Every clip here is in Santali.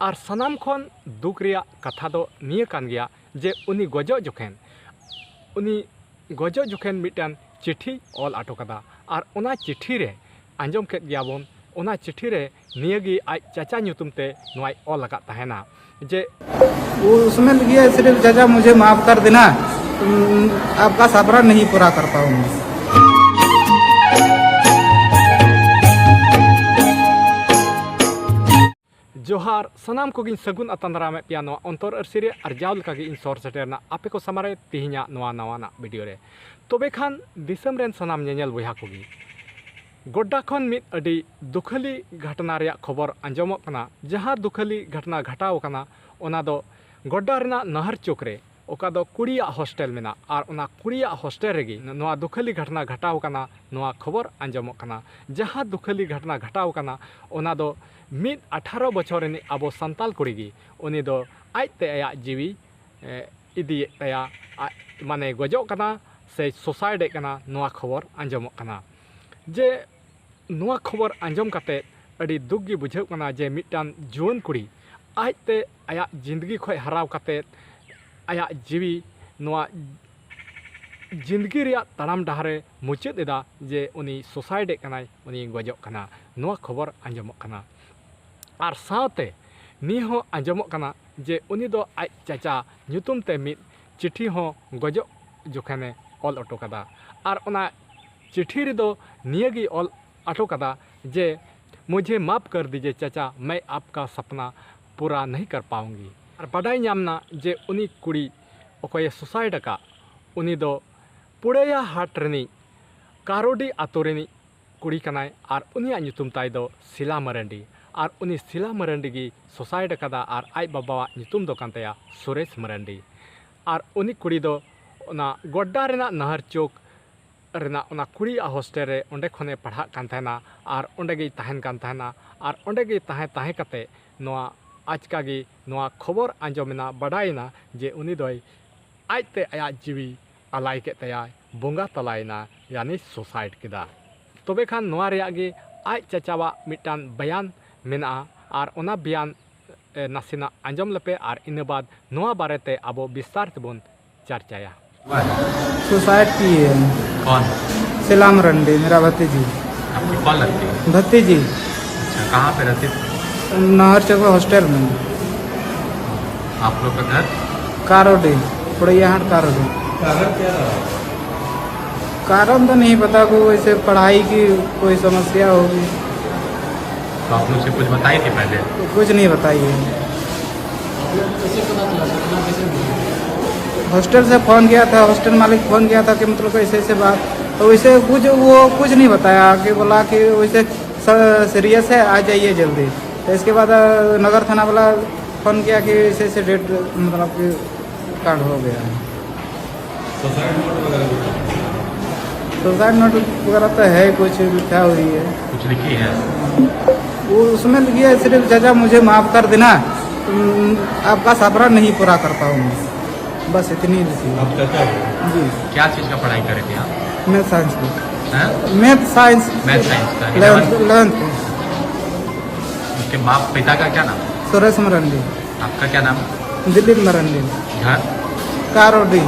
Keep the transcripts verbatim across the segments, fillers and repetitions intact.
ᱟᱨ ᱥᱟᱱᱟᱢ ᱠᱷᱚᱱ ᱫᱩᱠ ᱨᱮᱭᱟᱜ ᱠᱟᱛᱷᱟ ᱫᱚ ᱱᱤᱭᱟᱹ ᱠᱟᱱ ᱜᱮᱭᱟ ᱡᱮ ᱩᱱᱤ ᱜᱚᱡᱚᱜ ᱡᱚᱠᱷᱮᱱ, ᱩᱱᱤ ᱜᱚᱡᱚᱜ ᱡᱚᱠᱷᱮᱱ ᱢᱤᱫᱴᱟᱝ ᱪᱤᱴᱷᱤ ᱚᱞ ᱦᱚᱴᱚ ᱠᱟᱫᱟ, ᱟᱨ ᱚᱱᱟ ᱪᱤᱴᱷᱤ ᱨᱮ ᱟᱸᱡᱚᱢ ᱠᱮᱫ ᱜᱮᱭᱟᱵᱚᱱ, ᱚᱱᱟ ᱪᱤᱴᱷᱤ ᱨᱮ ᱱᱤᱭᱟᱹᱜᱮ ᱟᱡ ᱪᱟᱪᱟ ᱧᱩᱛᱩᱢ ᱛᱮ ᱱᱚᱣᱟᱭ ᱚᱞ ᱟᱠᱟᱫ ᱛᱟᱦᱮᱱᱟ ᱡᱮ, वो उसमें लिखी है, सिर्फ चाचा मुझे माफ कर देना, आपका सपना नहीं पूरा कर पाऊंगा। ᱡᱚᱦᱟᱨ, ᱥᱟᱱᱟᱢ ᱠᱚᱜᱮᱧ ᱥᱟᱹᱜᱩᱱ ᱟᱛᱟᱝ ᱫᱟᱨᱟᱢᱮᱫ ᱯᱮᱭᱟ ᱱᱚᱣᱟ ᱚᱱᱛᱚᱨ ᱟᱹᱨᱥᱤ ᱨᱮ᱾ ᱟᱨ ᱡᱟᱣ ᱞᱮᱠᱟᱜᱮ ᱤᱧ ᱥᱚᱦᱚᱨ ᱥᱮᱴᱮᱨ ᱮᱱᱟ ᱟᱯᱮ ᱠᱚ ᱥᱟᱢᱟᱝ ᱨᱮ ᱛᱮᱦᱮᱧᱟᱜ ᱱᱚᱣᱟ ᱱᱟᱣᱟᱱᱟᱜ ᱵᱷᱤᱰᱤᱭᱳ ᱨᱮ᱾ ᱛᱚᱵᱮ ᱠᱷᱟᱱ ᱫᱤᱥᱚᱢ ᱨᱮᱱ ᱥᱟᱱᱟᱢ ᱧᱮᱧᱮᱞ ᱵᱚᱭᱦᱟ ᱠᱚᱜᱮ, ᱜᱚᱰᱰᱟ ᱠᱷᱚᱱ ᱢᱤᱫ ᱟᱹᱰᱤ ᱫᱩᱠᱷᱟᱹᱞᱤ ᱜᱷᱟᱴᱱᱟ ᱨᱮᱭᱟᱜ ᱠᱷᱚᱵᱚᱨ ᱟᱸᱡᱚᱢᱚᱜ ᱠᱟᱱᱟ᱾ ᱡᱟᱦᱟᱸ ᱫᱩᱠᱷᱟᱹᱞᱤ ᱜᱷᱟᱴᱱᱟ ᱜᱷᱟᱴᱟᱣ ᱟᱠᱟᱱᱟ, ᱚᱱᱟ ᱫᱚ ᱜᱚᱰᱰᱟ ᱨᱮᱱᱟᱜ ᱱᱟᱦᱟᱨ ᱪᱚᱠ ᱨᱮ, ᱚᱠᱟ ᱫᱚ ᱠᱩᱲᱤᱭᱟᱜ ᱦᱳᱥᱴᱮᱞ ᱢᱮᱱᱟᱜ, ᱟᱨ ᱚᱱᱟ ᱠᱩᱲᱤᱭᱟᱜ ᱦᱳᱥᱴᱮᱞ ᱨᱮᱜᱮ ᱱᱚᱣᱟ ᱫᱩᱠᱷᱟᱹᱞᱤ ᱜᱷᱟᱴᱱᱟ ᱜᱷᱟᱴᱟᱣ ᱟᱠᱟᱱᱟ, ᱱᱚᱣᱟ ᱠᱷᱚᱵᱚᱨ ᱟᱸᱡᱚᱢᱚᱜ ᱠᱟᱱᱟ᱾ ᱡᱟᱦᱟᱸ ᱫᱩᱠᱷᱟᱹᱞᱤ ᱜᱷᱟᱴᱱᱟ ᱜᱷᱟᱴᱟᱣ ᱟᱠᱟᱱᱟ, ᱚᱱᱟ ᱫᱚ ᱢᱤᱫ ᱟᱴᱷᱟᱨᱚ ᱵᱚᱪᱷᱚᱨ ᱨᱤᱱᱤᱡ ᱟᱵᱚ ᱥᱟᱱᱛᱟᱞ ᱠᱩᱲᱤ ᱜᱮ, ᱩᱱᱤ ᱫᱚ ᱟᱡᱛᱮ ᱟᱭᱟᱜ ᱡᱤᱣᱤ, ᱮ, ᱤᱫᱤᱭᱮᱫ ᱛᱟᱭᱟ, ᱟᱡ, ᱢᱟᱱᱮ, ᱜᱚᱡᱚᱜ ᱠᱟᱱᱟ ᱥᱮ ᱥᱩᱥᱟᱭᱤᱰᱮᱫ ᱠᱟᱱᱟ, ᱱᱚᱣᱟ ᱠᱷᱚᱵᱚᱨ ᱟᱸᱡᱚᱢᱚᱜ ᱠᱟᱱᱟ᱾ ᱡᱮ ᱱᱚᱣᱟ ᱠᱷᱚᱵᱚᱨ ᱟᱸᱡᱚᱢ ᱠᱟᱛᱮ ᱟᱹᱰᱤ ᱫᱩᱠ ᱜᱮ ᱵᱩᱡᱷᱟᱹᱜ ᱠᱟᱱᱟ ᱡᱮ ᱢᱤᱫᱴᱟᱝ ᱡᱩᱣᱟᱹᱱ ᱠᱩᱲᱤ ᱟᱡᱛᱮ ᱟᱭᱟᱜ ᱡᱤᱱᱫᱜᱤ ᱠᱷᱚᱱ ᱦᱟᱨᱟᱣ ᱠᱟᱛᱮ ᱟᱭᱟᱜ ᱡᱤᱣᱤ, ᱱᱚᱣᱟ ᱡᱤᱱᱫᱜᱤ ᱨᱮᱭᱟᱜ ᱛᱟᱲᱟᱢ ᱰᱟᱦᱟᱨᱮ ᱢᱩᱪᱟᱹᱫ ᱮᱫᱟ, ᱡᱮ ᱩᱱᱤ ᱥᱩᱥᱟᱭᱤᱰᱮᱫ ᱠᱟᱱᱟᱭ, ᱩᱱᱤ ᱜᱚᱡᱚᱜ ᱠᱟᱱᱟ, ᱱᱚᱣᱟ ᱠᱷᱚᱵᱚᱨ ᱟᱸᱡᱚᱢᱚᱜ ᱠᱟᱱᱟ᱾ ᱟᱨ ᱥᱟᱶᱛᱮ ᱱᱤᱭᱟᱹ ᱦᱚᱸ ᱟᱸᱡᱚᱢᱚᱜ ᱠᱟᱱᱟ ᱡᱮ ᱩᱱᱤ ᱫᱚ ᱟᱡ ᱪᱟᱪᱟ ᱧᱩᱛᱩᱢ ᱛᱮ ᱢᱤᱫ ᱪᱤᱴᱷᱤ ᱦᱚᱸ ᱜᱚᱡᱚᱜ ᱡᱚᱠᱷᱮᱱᱮ ᱚᱞ ᱦᱚᱴᱚ ᱠᱟᱫᱟ᱾ ᱟᱨ ᱚᱱᱟ ᱪᱤᱴᱷᱤ ᱨᱮᱫᱚ ᱱᱤᱭᱟᱹᱜᱮᱭ ᱚᱞ ᱦᱚᱴᱚ ᱠᱟᱫᱟ ᱡᱮ, "मुझे माफ कर दीजिए चाचा, मैं आपका सपना पूरा नहीं कर पाऊंगी।" ᱟᱨ ᱵᱟᱰᱟᱭ ᱧᱟᱢ ᱮᱱᱟ ᱡᱮ ᱩᱱᱤ ᱠᱩᱲᱤ ᱚᱠᱚᱭᱮ ᱥᱩᱥᱟᱭᱤᱰ ᱟᱠᱟᱫ, ᱩᱱᱤ ᱫᱚ ᱯᱩᱲᱟᱹᱭᱟ ᱦᱟᱴ ᱨᱤᱱᱤᱡ ᱠᱟᱨᱳᱰᱤ ᱟᱛᱳ ᱨᱤᱱᱤᱡ ᱠᱩᱲᱤ ᱠᱟᱱᱟᱭ, ᱟᱨ ᱩᱱᱤᱭᱟᱜ ᱧᱩᱛᱩᱢ ᱛᱟᱭ ᱫᱚ ᱥᱤᱞᱟ ᱢᱟᱨᱟᱱᱰᱤ᱾ ᱟᱨ ᱩᱱᱤ ᱥᱤᱞᱟ ᱢᱟᱨᱟᱱᱰᱤ ᱜᱮ ᱥᱩᱥᱟᱭᱤᱰ ᱟᱠᱟᱫᱟ, ᱟᱨ ᱟᱡ ᱵᱟᱵᱟᱣᱟᱜ ᱧᱩᱛᱩᱢ ᱫᱚ ᱠᱟᱱ ᱛᱟᱭᱟ ᱥᱩᱨᱮᱥ ᱢᱟᱨᱟᱱᱰᱤ᱾ ᱟᱨ ᱩᱱᱤ ᱠᱩᱲᱤ ᱫᱚ ᱚᱱᱟ ᱜᱚᱰᱰᱟ ᱨᱮᱱᱟᱜ ᱱᱟᱦᱟᱨ ᱪᱚᱠ ᱨᱮᱱᱟᱜ ᱚᱱᱟ ᱠᱩᱲᱤᱭᱟᱜ ᱦᱳᱥᱴᱮᱞ ᱨᱮ, ᱚᱸᱰᱮ ᱠᱷᱚᱱᱮ ᱯᱟᱲᱦᱟᱜ ᱠᱟᱱ ᱛᱟᱦᱮᱱᱟ, ᱟᱨ ᱚᱸᱰᱮ ᱜᱮᱭ ᱛᱟᱦᱮᱱ ᱠᱟᱱ ᱛᱟᱦᱮᱱᱟ᱾ ᱟᱨ ᱚᱸᱰᱮ ᱜᱮ ᱛᱟᱦᱮᱸ, ᱛᱟᱦᱮᱸ ᱠᱟᱛᱮ ᱱᱚᱣᱟ ᱟᱪᱠᱟ ᱜᱮ ᱱᱚᱣᱟ ᱠᱷᱚᱵᱚᱨ ᱟᱸᱡᱚᱢᱮᱱᱟ, ᱵᱟᱰᱟᱭᱮᱱᱟ ᱡᱮ ᱩᱱᱤ ᱫᱚᱭ ᱟᱡᱛᱮ ᱟᱭᱟᱜ ᱡᱤᱣᱤ ᱟᱞᱟᱭ ᱠᱮᱫ ᱛᱟᱭᱟᱭ, ᱵᱚᱸᱜᱟ ᱛᱟᱞᱟᱭᱮᱱᱟ, ᱭᱟᱱᱤ ᱥᱩᱥᱟᱭᱤᱰ ᱠᱮᱫᱟ᱾ ᱛᱚᱵᱮ ᱠᱷᱟᱱ ᱱᱚᱣᱟ ᱨᱮᱭᱟᱜ ᱜᱮ ᱟᱡ ᱪᱟᱪᱟᱣᱟᱜ ᱢᱤᱫᱴᱟᱝ ᱵᱟᱭᱟᱱ ᱢᱮᱱᱟᱜᱼᱟ, ᱟᱨ ᱚᱱᱟ ᱵᱟᱭᱟᱱ ᱮ, ᱱᱟᱥᱮᱱᱟᱜ ᱟᱸᱡᱚᱢ ᱞᱮᱯᱮ ᱟᱨ ᱤᱱᱟᱹ ᱵᱟᱫᱽ ᱱᱚᱣᱟ ᱵᱟᱨᱮᱛᱮ ᱟᱵᱚ ᱵᱤᱥᱛᱟᱨ ᱛᱮᱵᱚᱱ ᱪᱟᱨᱪᱟᱭᱟ᱾ सुसाइड किए हैं। कौन? सिलाम रंडी, मेरा भतीजी। आपकी कौन लगती है? भतीजी। अच्छा, कहाँ पे रहती थी? नहर चौक हॉस्टल में। आप लोग का घर? कारोडी, पुड़ैयाहाट कारोडी। कारण तो नहीं पता, को वैसे पढ़ाई की कोई समस्या होगी। तो आप लोग से कुछ बताई थी पहले? तो कुछ नहीं बताई है। हॉस्टल से फ़ोन किया था, हॉस्टल मालिक फ़ोन किया था कि मतलब ऐसे ऐसे बात, तो वैसे कुछ, वो कुछ नहीं बताया, कि बोला कि वैसे सीरियस है, आ जाइए जल्दी। तो इसके बाद अ, नगर थाना वाला फ़ोन किया कि ऐसे ऐसे डेड, मतलब कि कांड हो गया है। सुसाइड नोट वगैरह कुछ? सुसाइड नोट वगैरह तो है, कुछ लिखा हुई है। कुछ लिखी है? वो उसमें लिखी है सिर्फ, चाचा मुझे माफ़ कर देना, तुम, आपका सपना नहीं पूरा कर पाऊंगी, बस इतनी लिखी है। आप चाचा हो? जी। क्या चीज़ का पढ़ाई करे थे आप? मैथ साइंस की। हैं? Math science. मैथ साइंस का। Eleventh, eleventh. उसके बाप पिता का क्या नाम? सुरेश मरंडी। आपका क्या नाम? दिलीप मरंडी। घर? कारोडी।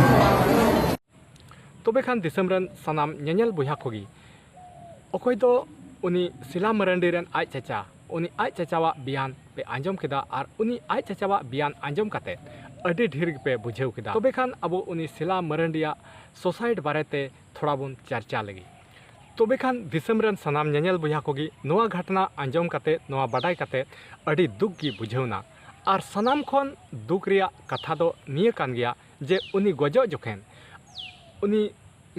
ᱛᱚᱵᱮ ᱠᱷᱟᱱ ᱫᱤᱥᱚᱢ ᱨᱮᱱ ᱥᱟᱱᱟᱢ ᱧᱮᱧᱮᱞ ᱵᱚᱭᱦᱟ ᱠᱚᱜᱮ, ᱚᱠᱚᱭ ᱫᱚ ᱩᱱᱤ ᱥᱤᱞᱟ ᱢᱟᱨᱟᱱᱰᱤ ᱨᱮᱱ ᱟᱡ ᱪᱟᱪᱟ, ᱩᱱᱤ ᱟᱡ ᱪᱟᱪᱟᱣᱟᱜ ᱵᱮᱭᱟᱱ ᱯᱮ ᱟᱸᱡᱚᱢ ᱠᱮᱫᱟ ᱟᱨ ᱩᱱᱤ ᱟᱡ ᱪᱟᱪᱟᱣᱟᱜ ᱵᱮᱭᱟᱱ ᱟᱸᱡᱚᱢ ᱠᱟᱛᱮ ᱟᱹᱰᱤ ᱰᱷᱮᱨ ᱜᱮᱯᱮ ᱵᱩᱡᱷᱟᱹᱣ ᱠᱮᱫᱟ᱾ ᱛᱚᱵᱮ ᱠᱷᱟᱱ ᱟᱵᱚ ᱩᱱᱤ ᱥᱤᱞᱟ ᱢᱟᱨᱟᱱᱰᱤᱭᱟᱜ ᱥᱩᱥᱟᱭᱤᱰ ᱵᱟᱨᱮᱛᱮ ᱛᱷᱚᱲᱟ ᱵᱚᱱ ᱪᱟᱨᱪᱟ ᱞᱮᱜᱮ᱾ ᱛᱚᱵᱮ ᱠᱷᱟᱱ ᱫᱤᱥᱚᱢ ᱨᱮᱱ ᱥᱟᱱᱟᱢ ᱧᱮᱧᱮᱞ ᱵᱚᱭᱦᱟ ᱠᱚᱜᱮ ᱱᱚᱣᱟ ᱜᱷᱟᱴᱱᱟ ᱟᱸᱡᱚᱢ ᱠᱟᱛᱮ, ᱱᱚᱣᱟ ᱵᱟᱰᱟᱭ ᱠᱟᱛᱮ ᱟᱹᱰᱤ ᱫᱩᱠ ᱜᱮ ᱵᱩᱡᱷᱟᱹᱣ ᱮᱱᱟ᱾ ᱟᱨ ᱥᱟᱱᱟᱢ ᱠᱷᱚᱱ ᱫᱩᱠ ᱨᱮᱭᱟᱜ ᱠᱟᱛᱷᱟ ᱫᱚ ᱱᱤᱭᱟᱹ ᱠᱟᱱ ᱜᱮᱭᱟ ᱡᱮ ᱩᱱᱤ ᱜᱚᱡᱚᱜ ᱡᱚᱠᱷᱮᱱ, ᱩᱱᱤ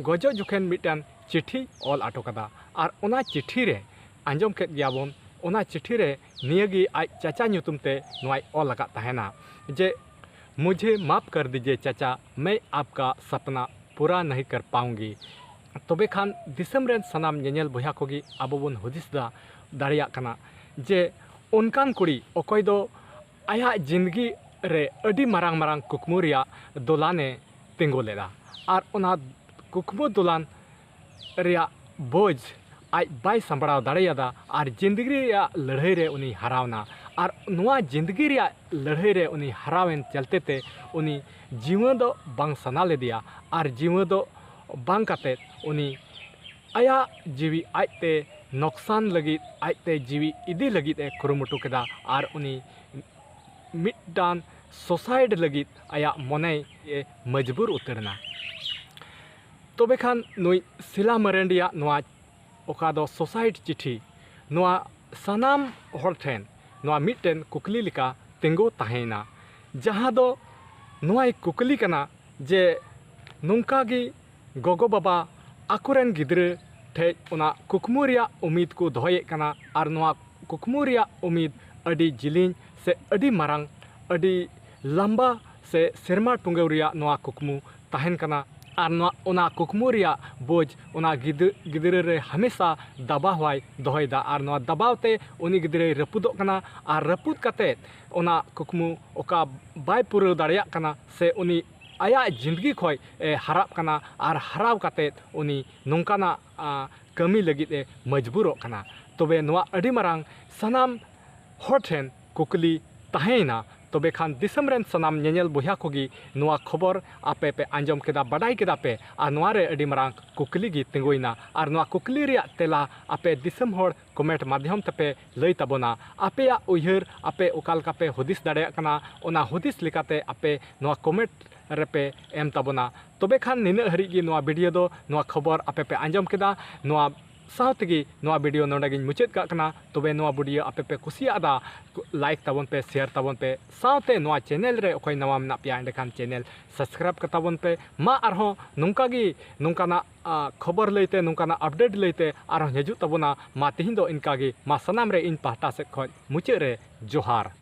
ᱜᱚᱡᱚᱜ ᱡᱚᱠᱷᱮᱱ ᱢᱤᱫᱴᱟᱝ ᱪᱤᱴᱷᱤ ᱚᱞ ᱦᱚᱴᱚ ᱠᱟᱫᱟ᱾ ᱟᱨ ᱚᱱᱟ ᱪᱤᱴᱷᱤ ᱨᱮ ᱟᱸᱡᱚᱢ ᱠᱮᱫ ᱜᱮᱭᱟᱵᱚᱱ, ᱚᱱᱟ ᱪᱤᱴᱷᱤ ᱨᱮ ᱱᱤᱭᱟᱹᱜᱮ ᱟᱡ ᱪᱟᱪᱟ ᱧᱩᱛᱩᱢ ᱛᱮ ᱱᱚᱣᱟᱭ ᱚᱞ ᱟᱠᱟᱫ ᱛᱟᱦᱮᱱᱟ ᱡᱮ, मुझे माफ़ कर दीजिए चाचा, मैं आपका सपना पूरा नहीं कर पाऊंगी। ᱛᱚᱵᱮ ᱠᱷᱟᱱ ᱫᱤᱥᱚᱢ ᱨᱮᱱ ᱥᱟᱱᱟᱢ ᱧᱮᱧᱮᱞ ᱵᱚᱭᱦᱟ ᱠᱚᱜᱮ ᱟᱵᱚ ᱵᱚᱱ ᱦᱩᱫᱤᱥ ᱫᱟ-, ᱫᱟᱲᱮᱭᱟᱜ ᱠᱟᱱᱟ ᱡᱮ ᱚᱱᱠᱟᱱ ᱠᱩᱲᱤ ᱚᱠᱚᱭ ᱫᱚ ᱟᱭᱟᱜ ᱡᱤᱱᱫᱜᱤ ᱨᱮ ᱟᱹᱰᱤ ᱢᱟᱨᱟᱝ ᱢᱟᱨᱟᱝ ᱠᱩᱠᱢᱩ ᱨᱮᱭᱟᱜ ᱫᱚᱞᱟᱱᱮ ᱛᱤᱸᱜᱩ ᱞᱮᱫᱟ ᱟᱨ ᱚᱱᱟ ᱠᱩᱠᱢᱩ ᱫᱚᱞᱟᱱ ᱨᱮᱭᱟᱜ ᱵᱳᱡᱽ ᱟᱡ ᱵᱟᱭ ᱥᱟᱢᱵᱲᱟᱣ ᱫᱟᱲᱮᱭᱟᱫᱟ ᱟᱨ ᱡᱤᱱᱫᱜᱤ ᱨᱮᱭᱟᱜ ᱞᱟᱹᱲᱦᱟᱹᱭ ᱨᱮ ᱩᱱᱤ ᱦᱟᱨᱟᱣᱱᱟ᱾ ᱟᱨ ᱱᱚᱣᱟ ᱡᱤᱱᱫᱜᱤ ᱨᱮᱭᱟᱜ ᱞᱟᱹᱲᱦᱟᱹᱭ ᱨᱮ ᱩᱱᱤ ᱦᱟᱨᱟᱣᱮᱱ ᱪᱟᱞᱛᱮ ᱛᱮ ᱩᱱᱤ ᱡᱤᱣᱟᱹ ᱫᱚ ᱵᱟᱝ ᱥᱟᱱᱟ ᱞᱮᱫᱮᱭᱟ᱾ ᱟᱨ ᱡᱤᱣᱟᱹ ᱫᱚ ᱵᱟᱝ ᱠᱟᱛᱮᱫ ᱩᱱᱤ ᱟᱭᱟᱜ ᱡᱤᱣᱤ ᱟᱡᱛᱮ ᱱᱚᱠᱥᱟᱱ ᱞᱟᱹᱜᱤᱫ, ᱟᱡᱛᱮ ᱡᱤᱣᱤ ᱤᱫᱤ ᱞᱟᱹᱜᱤᱫ ᱮ ᱠᱩᱨᱩᱢᱩᱴᱩ ᱠᱮᱫᱟ᱾ ᱟᱨ ᱩᱱᱤ ᱢᱤᱫᱴᱟᱝ ᱥᱩᱥᱟᱭᱤᱰ ᱞᱟᱹᱜᱤᱫ ᱟᱭᱟᱜ ᱢᱚᱱᱮᱭ ᱮ ᱢᱚᱡᱽᱵᱩᱨ ᱩᱛᱟᱹᱨ ᱮᱱᱟ᱾ ᱛᱚᱵᱮ ᱠᱷᱟᱱ ᱱᱩᱭ ᱥᱤᱞᱟ ᱢᱟᱨᱟᱱᱰᱤᱭᱟᱜ ᱱᱚᱣᱟ ᱚᱠᱟ ᱫᱚ ᱥᱩᱥᱟᱭᱤᱰ ᱪᱤᱴᱷᱤ, ᱱᱚᱣᱟ ᱥᱟᱱᱟᱢ ᱦᱚᱲ ᱴᱷᱮᱱ ᱱᱚᱣᱟ ᱢᱤᱫᱴᱮᱱ ᱠᱩᱠᱞᱤ ᱞᱮᱠᱟ ᱛᱤᱸᱜᱩ ᱛᱟᱦᱮᱸᱭᱮᱱᱟ, ᱡᱟᱦᱟᱸ ᱫᱚ ᱱᱚᱣᱟᱭ ᱠᱩᱠᱞᱤ ᱠᱟᱱᱟ ᱡᱮ ᱱᱚᱝᱠᱟ ᱜᱮ ᱜᱚᱜᱚ-ᱵᱟᱵᱟ ᱟᱠᱚᱨᱮᱱ ᱜᱤᱫᱽᱨᱟᱹ ᱴᱷᱮᱡ ᱚᱱᱟ ᱠᱩᱠᱢᱩ ᱨᱮᱭᱟᱜ ᱩᱢᱤᱫ ᱠᱚ ᱫᱚᱦᱚᱭᱮᱫ ᱠᱟᱱᱟ, ᱟᱨ ᱱᱚᱣᱟ ᱠᱩᱠᱢᱩ ᱨᱮᱭᱟᱜ ᱩᱢᱤᱫ ᱟᱹᱰᱤ ᱡᱤᱞᱤᱧ ᱥᱮ ᱟᱹᱰᱤ ᱢᱟᱨᱟᱝ, ᱟᱹᱰᱤ ᱞᱟᱢᱵᱟ ᱥᱮ ᱥᱮᱨᱢᱟ ᱴᱩᱸᱜᱟᱹᱣ ᱨᱮᱭᱟᱜ ᱱᱚᱣᱟ ᱠᱩᱠᱢᱩ ᱛᱟᱦᱮᱱ ᱠᱟᱱᱟ᱾ ᱟᱨ ᱱᱚᱣᱟ, ᱚᱱᱟ ᱠᱩᱠᱢᱩ ᱨᱮᱭᱟᱜ ᱵᱳᱡᱽ ᱚᱱᱟ ᱜᱤᱫᱟᱹ-, ᱜᱤᱫᱽᱨᱟᱹ ᱨᱮ ᱦᱟᱢᱮᱥᱟ ᱫᱟᱵᱟᱣ ᱦᱚᱸᱭ ᱫᱚᱦᱚᱭᱮᱫᱟ, ᱟᱨ ᱱᱚᱣᱟ ᱫᱟᱵᱟᱣ ᱛᱮ ᱩᱱᱤ ᱜᱤᱫᱽᱨᱟᱹᱭ ᱨᱟᱹᱯᱩᱫᱚᱜ ᱠᱟᱱᱟ᱾ ᱟᱨ ᱨᱟᱹᱯᱩᱫ ᱠᱟᱛᱮᱫ ᱚᱱᱟ ᱠᱩᱠᱢᱩ ᱚᱠᱟ ᱵᱟᱭ ᱯᱩᱨᱟᱹᱣ ᱫᱟᱲᱮᱭᱟᱜ ᱠᱟᱱᱟ, ᱥᱮ ᱩᱱᱤ ᱟᱭᱟᱜ ᱡᱤᱱᱫᱜᱤ ᱠᱷᱚᱡ ᱮ ᱦᱟᱨᱟᱜ ᱠᱟᱱᱟ, ᱟᱨ ᱦᱟᱨᱟᱣ ᱠᱟᱛᱮᱫ ᱩᱱᱤ ᱱᱚᱝᱠᱟᱱᱟᱜ, ᱟ, ᱠᱟᱹᱢᱤ ᱞᱟᱹᱜᱤᱫ ᱮ ᱢᱚᱡᱽᱵᱩᱨᱚᱜ ᱠᱟᱱᱟ᱾ ᱛᱚᱵᱮ ᱱᱚᱣᱟ ᱟᱹᱰᱤ ᱢᱟᱨᱟᱝ ᱥᱟᱱᱟᱢ ᱦᱚᱲ ᱴᱷᱮᱱ ᱠᱩᱠᱞᱤ ᱛᱟᱦᱮᱸᱭᱮᱱᱟ᱾ ᱛᱚᱵᱮ ᱠᱷᱟᱱ ᱫᱤᱥᱚᱢ ᱨᱮᱱ ᱥᱟᱱᱟᱢ ᱧᱮᱧᱮᱞ ᱵᱚᱭᱦᱟ ᱠᱚᱜᱮ ᱱᱚᱣᱟ ᱠᱷᱚᱵᱚᱨ ᱟᱯᱮ ᱯᱮ ᱟᱸᱡᱚᱢ ᱠᱮᱫᱟ, ᱵᱟᱰᱟᱭ ᱠᱮᱫᱟ ᱯᱮ, ᱟᱨ ᱱᱚᱣᱟ ᱨᱮ ᱟᱹᱰᱤ ᱢᱟᱨᱟᱝ ᱠᱩᱠᱞᱤ ᱜᱮ ᱛᱤᱸᱜᱩᱭᱮᱱᱟ᱾ ᱟᱨ ᱱᱚᱣᱟ ᱠᱩᱠᱞᱤ ᱨᱮᱭᱟᱜ ᱛᱮᱞᱟ ᱟᱯᱮ ᱫᱤᱥᱚᱢ ᱦᱚᱲ ᱠᱚᱢᱮᱱᱴ ᱢᱟᱫᱽᱫᱷᱚᱢ ᱛᱮᱯᱮ ᱞᱟᱹᱭ ᱛᱟᱵᱚᱱᱟ᱾ ᱟᱯᱮᱭᱟᱜ ᱩᱭᱦᱟᱹᱨ, ᱟᱯᱮ ᱚᱠᱟ ᱞᱮᱠᱟ ᱯᱮ ᱦᱩᱫᱤᱥ ᱫᱟᱲᱮᱭᱟᱜ ᱠᱟᱱᱟ, ᱚᱱᱟ ᱦᱩᱫᱤᱥ ᱞᱮᱠᱟᱛᱮ ᱟᱯᱮ ᱱᱚᱣᱟ ᱠᱚᱢᱮᱱᱴ ᱨᱮᱯᱮ ᱮᱢ ᱛᱟᱵᱚᱱᱟ᱾ ᱛᱚᱵᱮ ᱠᱷᱟᱱ ᱱᱤᱱᱟᱹᱜ ᱦᱟᱹᱨᱤᱡ ᱜᱮ ᱱᱚᱣᱟ ᱵᱷᱤᱰᱤᱭᱳ ᱫᱚ, ᱱᱚᱣᱟ ᱠᱷᱚᱵᱚᱨ ᱟᱯᱮ ᱯᱮ ᱟᱸᱡᱚᱢ ᱠᱮᱫᱟ᱾ ᱱᱚᱣᱟ ᱥᱟᱶ ᱛᱮᱜᱮ ᱱᱚᱣᱟ ᱵᱷᱤᱰᱤᱭᱳ ᱱᱚᱰᱮ ᱜᱤᱧ ᱢᱩᱪᱟᱹᱫ ᱠᱟᱜ ᱠᱟᱱᱟ᱾ ᱛᱚᱵᱮ ᱱᱚᱣᱟ ᱵᱷᱤᱰᱤᱭᱳ ᱟᱯᱮ ᱯᱮ ᱠᱩᱥᱤᱭᱟᱜᱼᱟ, ᱞᱟᱭᱤᱠ ᱛᱟᱵᱚᱱ ᱯᱮ, ᱥᱮᱭᱟᱨ ᱛᱟᱵᱚᱱ ᱯᱮ, ᱥᱟᱶᱛᱮ ᱱᱚᱣᱟ ᱪᱮᱱᱮᱞ ᱨᱮ ᱚᱠᱚᱭ ᱱᱟᱣᱟ ᱢᱮᱱᱟᱜ ᱯᱮᱭᱟ, ᱮᱸᱰᱮᱠᱷᱟᱱ ᱪᱮᱱᱮᱞ ᱥᱟᱵᱥᱠᱨᱟᱭᱤᱵ ᱠᱟᱛᱟ ᱵᱚᱱ ᱯᱮ᱾ ᱢᱟ ᱟᱨᱦᱚᱸ ᱱᱚᱝᱠᱟ ᱜᱮ, ᱱᱚᱝᱠᱟᱱᱟᱜ, ᱟ, ᱠᱷᱚᱵᱚᱨ ᱞᱟᱹᱭᱛᱮ, ᱱᱚᱝᱠᱟᱱᱟᱜ ᱟᱯᱰᱮᱴ ᱞᱟᱹᱭᱛᱮ ᱟᱨᱦᱚᱸ ᱦᱤᱡᱩᱜ ᱛᱟᱵᱚᱱᱟ᱾ ᱢᱟ ᱛᱮᱦᱮᱧ ᱫᱚ ᱤᱱᱠᱟ ᱜᱮ᱾ ᱢᱟ ᱥᱟᱱᱟᱢ ᱨᱮ ᱤᱧ ᱯᱟᱦᱴᱟ ᱥᱮᱫ ᱠᱷᱚᱱ ᱢᱩᱪᱟᱹᱫ ᱨᱮ ᱡᱚᱦᱟᱨ᱾